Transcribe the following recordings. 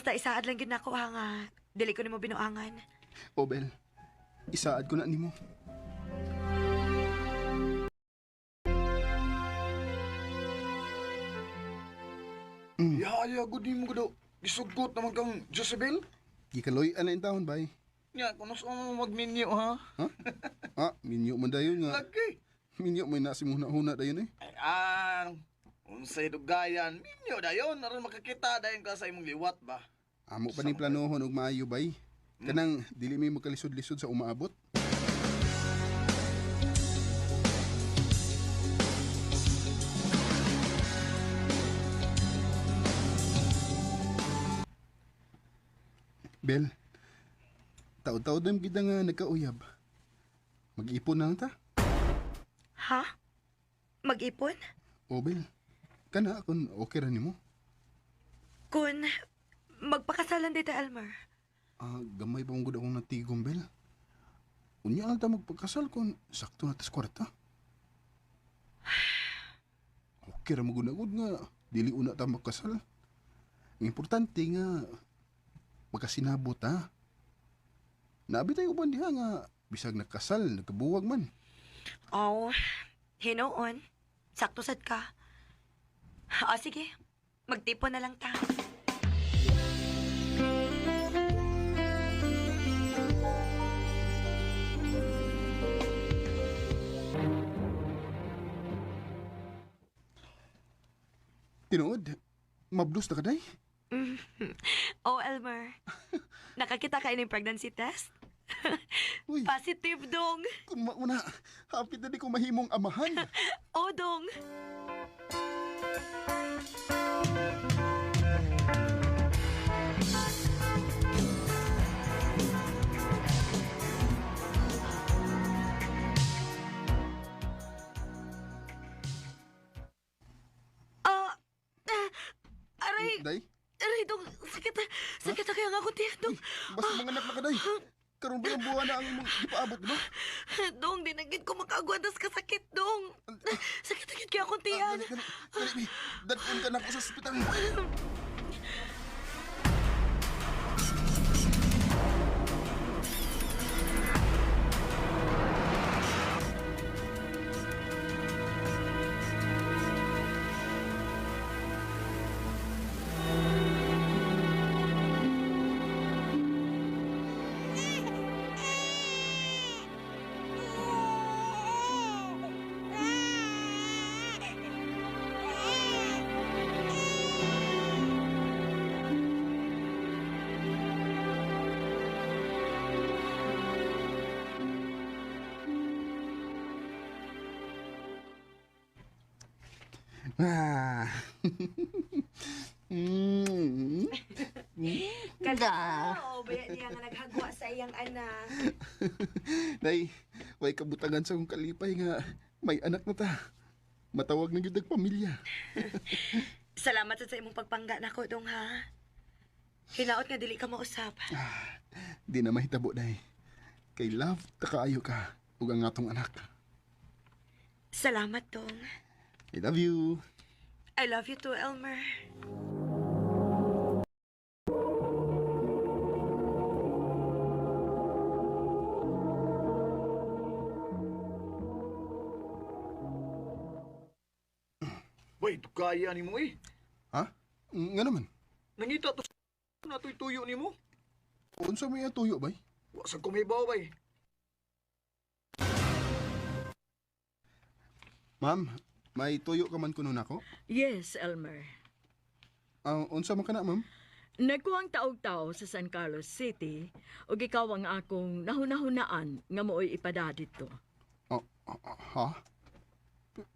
Basta isaad lang gyud nako ha nga dili ko nimo binuangan. O, Bel, isaad ko na nimo. Yaya, gud nimo gud. Gisugot naman kang Jezebel. Gikaloy ana in taon, bay. Nya, kuno sa mo magminyo ha. Ha? Ah, minyo man dayon nga. Lagi. Minyo man na si huna-huna dayon eh. Ay, an. Unsay dugayan, minyo dayon aron makakita dayon ka sa imong liwat ba. Amo pa ni planohon og maayo, bay. Kanang dili mi magkalisod-lisod sa umaabot. Bel, taod-taod na gid nga nagkauyab. Mag-ipon na lang ta. Ha? Mag-ipon? O, Bel, kana kung okay ra nimo. Kun magpakasalan dito, Elmer. Ah, gamay pa mong gud akong natigom, Bel. Unya lang ta magpagkasal kung sakto na tas kwarta. Okay ra mo gud na gud nga dili una ta magkasal. Ang importante nga magkasinabot ta. Naabi tayo uban diha nga bisag nagkasal, nagkabuwag man. Oh, hinuon. Sakto sad ka. O sige, magtipon na lang ta. Tinuod, mablos na kaday. Oh, Elmer. Nakakita ka ining pregnancy test? Uy, Positive dong. kung mauna, hapit na di ko mahimong amahan. Oh, dong. Ah, ah, aray, Day, aray, dong, sakit, sakit na kaya nga akong tiyan, dong. basta mga anak na kaday. Karon ba yung buwan na ang imong gipaabot, di ba? Dong, di na gid ko makaagwadas kasakit, dong. Sakit na gid kaya akong tiyan. Dali, dali, dali, bi. Dadun ka na ako sa ospital. Ah. Mm. Kalao, baya niya nga naghagwa sa iyang anak. Day, way kabutangan sa akong kalipay nga may anak na ta. Matawag na gyud ang pamilya. Salamat sad sa imong pagpangga nako dong ha. Hinaot nga dili ka mausap. Di na mahitabo, day. Kay love ta kaayo ka ug ang atong anak. Salamat dong. I love you. I love you too, Elmer. Bay, dugayan nimo eh. Ha? Nga naman. Nangita to sa natoy tuyo nimo. Unsa may atuyo, bay? Wa sa kumibaw bay. Ma'am, may tuyo ka man kuno nako? Yes, Elmer. Ah, unsa man kana, ma'am? Nagkuhang taog-tao sa San Carlos City ug ikaw ang akong nahunahunaan nga mooy ipada dito. Oh, ah, ha?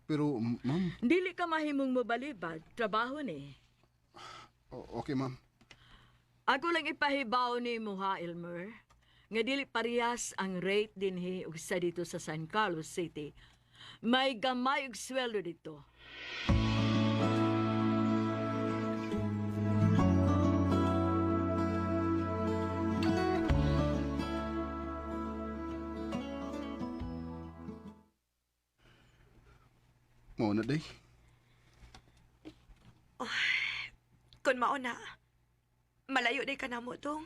Pero, ma'am, Dili ka mahimong mobalibad, trabaho ni. Okay, ma'am. Ako lang ipahibaw ni mo ha, Elmer, nga dili parehas ang rate dinhi ug sa dito sa San Carlos City. May gamay og sweldo dito. Mao na, day. Kun mao na, Malayo day ka namo dong.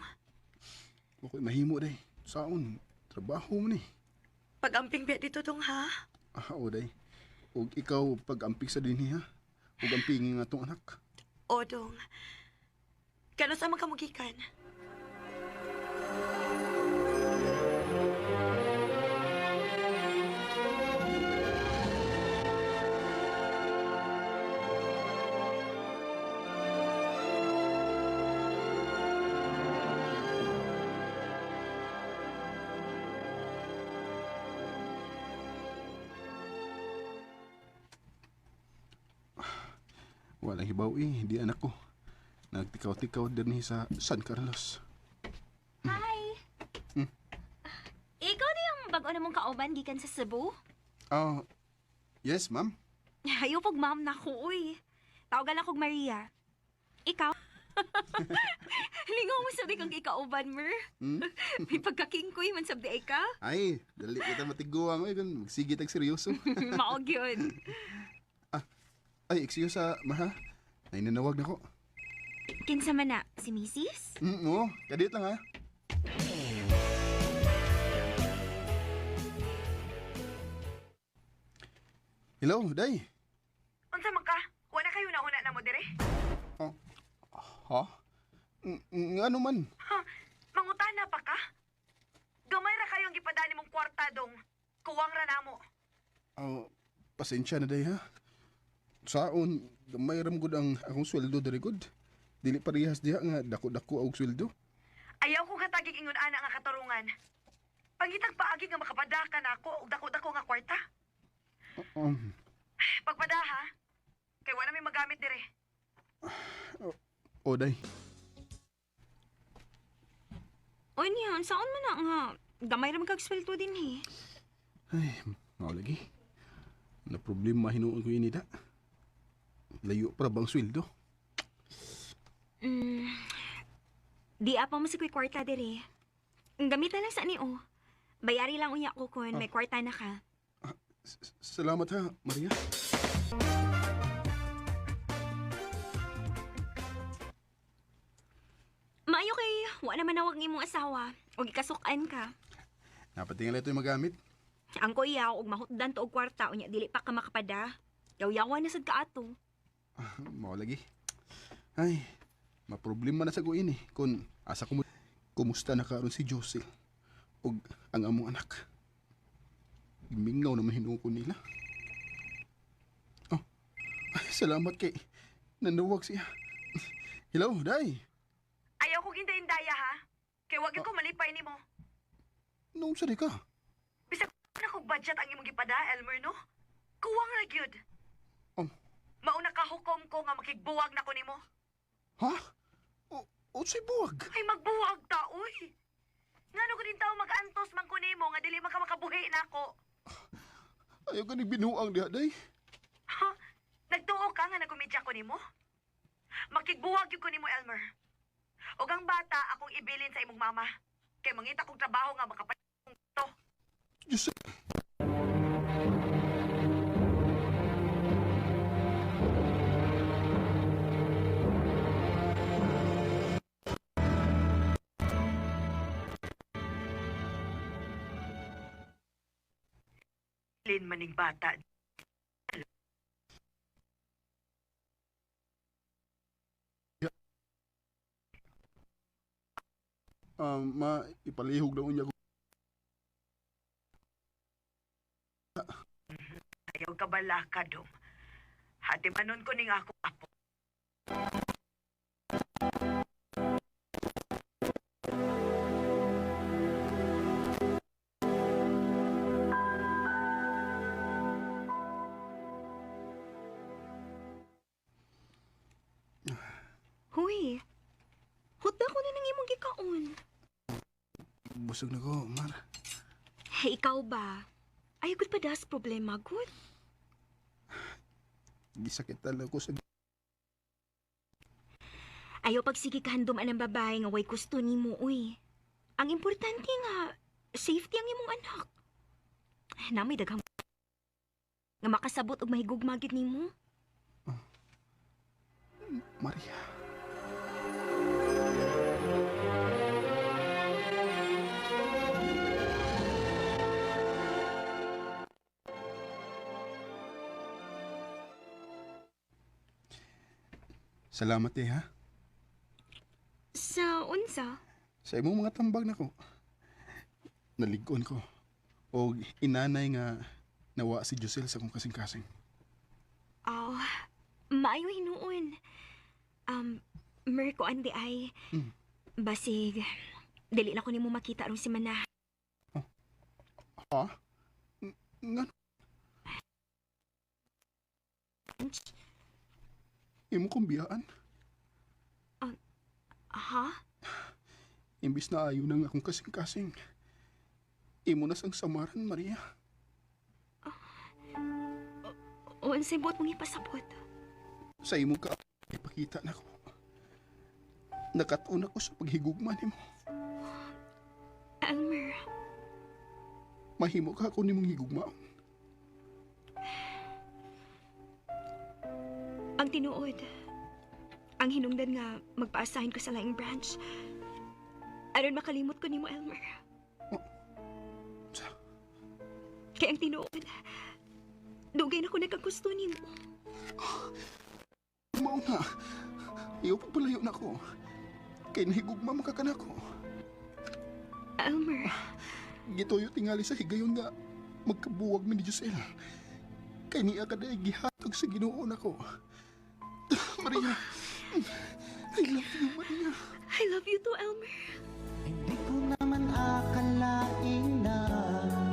Okay, mahimo day. Saon, trabaho mo ni. Pag-amping biya dito dong ha. Ah, o day. Og ikaw pag-amping sa dinhi ha. Og ampingin nga atong anak. O dong. Kano sa mga kamugikan? Walang hibaw eh, di anak ko. Nagtikaw-tikaw dinhi sa San Carlos. Hi! Ikaw di ang bago na mong kauban gikan sa Cebu? Ah, yes ma'am. Ayaw pag ma'am na ko, uy. Tawagan akong Maria. Ikaw? Lingaw mo sabi kang ikauban, Mer. Hmm? May pagkakingkoy man sabdi ay ka. Ay, dali kita matiguang oy kun magsige tag seryoso. Maog yun. Ay, excuse sa maha. Nainanawag na ko. Kinsa man na, si Mrs.? Oo, kadiyot lang ha. Hello, day. Unsa man ka? Wala kayo nauna na mo dire? Oh, ha? Ngano man? Ha? Mangutana pa ka? Gamay ra kayo ang gipadali mong kwarta dong. Kuwang ra namo. Oh, pasensya na day ha. Saon, gamay ram gud ang akong sweldo diri gud. Dili parehas diha nga dako-dako og sweldo. Ayaw ko katagig ingon ana nga katarungan. Pangitag paagi nga makapada ka nako og dako-dako nga kwarta. Um, Pagpada ha. Kay wala may magamit dire. o day. Uy niya, saan man na nga? Gamay ra man kag sweldo din eh. Ay, mao lagi. Na problema hinuon ko ini da. Layo pa bang sweldo? Mm, di apa mo sa ko'y kwarta dire. Gamitan lang sa ni oh. Bayari lang unya ko kun may kwarta na ka. Salamat ha, Maria. Maayo kay wa naman nawag ng imong asawa og ikasukan ka. Napatingal ito yung magamit. Ang ko iyaw og mahutdan to og kwarta unya dili pa ka makapada. Yaw-yawan na sad ka ato. Ah, mao lagi. Ay, maproblema na sa ko ini kung asa ko mo kumusta na karon si Josie ug ang among anak. Mingaw naman hinuon ko nila. Oh, ay, salamat kay nanuwag siya. Hello, day. Ayaw ko ginday-indaya ha. Kay wag ko malipay nimo. Noong sa di ka? Bisag na kog budget ang imong gipada, Elmer no? Kuwang ra gyud. Oh. Mauna ka hukom ko nga makigbuwag na ko nimo. Ha? O, unsay buwag? Ay magbuwag ta uy. Ngano ko din tao mag-antos man ko nimo nga dili man ka makabuhi nako. Ayaw ka ni binuang diha, day. Ha? Nagtuo ka nga nagkomedya ko nimo? Makigbuwag gyud ko nimo, Elmer. Og ang bata akong ibilin sa imong mama. Kay mangita kong trabaho nga makapag to. Diyos. Lin maning bata. Ma, ipalihog daw niya ko. Ayaw ka balaka dong. Hati manon ko ning ako apo. Huy. Hutda ko na nang imong gikaon. Busog na ko, Mar. Hey, ikaw ba? Ay, good pa das problema, good. Gisakit talaga ko sa Ayaw pagsige kahandom ang babae nga way gusto nimo, uy. Ang importante nga, safety ang imong anak. Na may daghang nga makasabot og mahigugma gyud nimo. Maria. Salamat eh ha. Sa unsa? Sa imong mga tambag nako. Nalig-on ko. Og inanay nga nawa si Josel sa akong kasing-kasing. Aw, maayo hinuon. Mer ko andi ay. Basig, dili na ko nimo makita aron si Mana. Ha? Nga imo kong biyaan. Ha? Imbis na ayo nang akong kasing-kasing. Imo na sang samaran, Maria. O unsay buot mong ipasabot? Sa imo ka ipakita nako. Nakatuon ako sa paghigugma nimo. Elmer, Mahimo ka ako nimong higugmaon. ang tinuod. Ang hinungdan nga magpaasahin ko sa laing branch. Aron makalimot ko nimo, Elmer. Sa Kay ang tinuod, dugay na ko nagkagusto nimo. mao na. Iyo pagpalayo na ko. Kay nahigugma mo ka kanako. Elmer, Gituyo tingali sa higayon nga magkabuwag mi ni Giselle. Kay niya ka dahil gihatag sa Ginoo nako. Maria, I love you, Maria. I love you too, Elmer. Hindi ko naman akalain na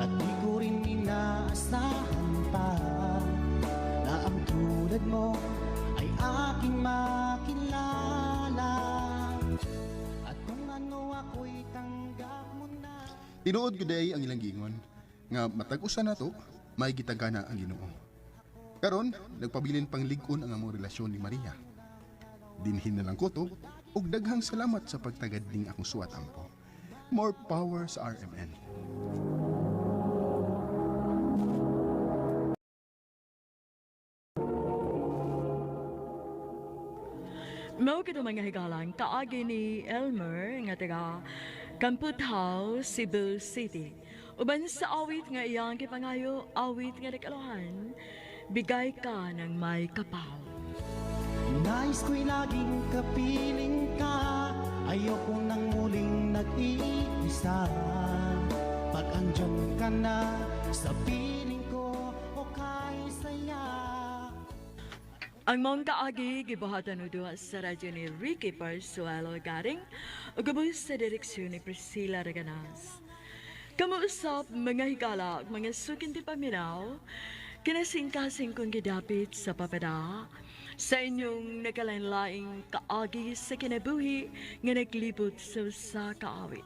at di ko rin inaasahan pa na ang tulad mo ay aking makilala. At kung ano ako'y tanggap mo na. Tinuod ko day ang ilang gingon nga matag usa nato may gitagana ang Ginoo. Karon nagpabilin pang lig-on ang among relasyon ni Maria. Dinhin na lang ko to ug daghang salamat sa pagtagad ning akong suwat ampo. More power sa RMN. Mao kito mga higalang kaagi ni Elmer nga taga Kamputhaw, Cebu City. Uban sa awit nga iyang gipangayo, awit nga nag-alohan, bigay ka ng may kapal. Nais ko'y laging kapiling ka. Ayoko nang muling nag-iisa. Pag andyan ka na sa piling ko, o kay saya. Ang mong kaagi gibuhatan og duha sa radyo ni Ricky Parsuelo Garing ug gabos sa direksyon ni Priscilla Reganas. Kamuusap mga higala ug mga sukin ti paminaw, kinasingkasing kong gidapit sa papada sa inyong nagkalain-laing kaagi sa kinabuhi nga naglibot sa usa ka awit.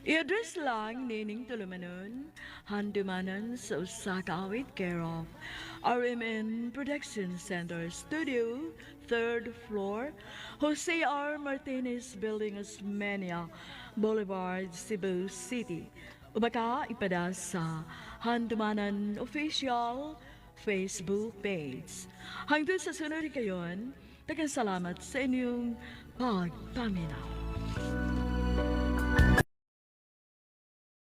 I-address lang nining tulumanon, handumanan sa usa ka awit, care of RMN Production Center Studio, 3rd floor, Jose R. Martinez Building, Osmeña Boulevard, Cebu City. O baka ipada sa Handumanan Official Facebook page. Hangtod sa sunod kayon, daghang salamat sa inyong pagpaminaw.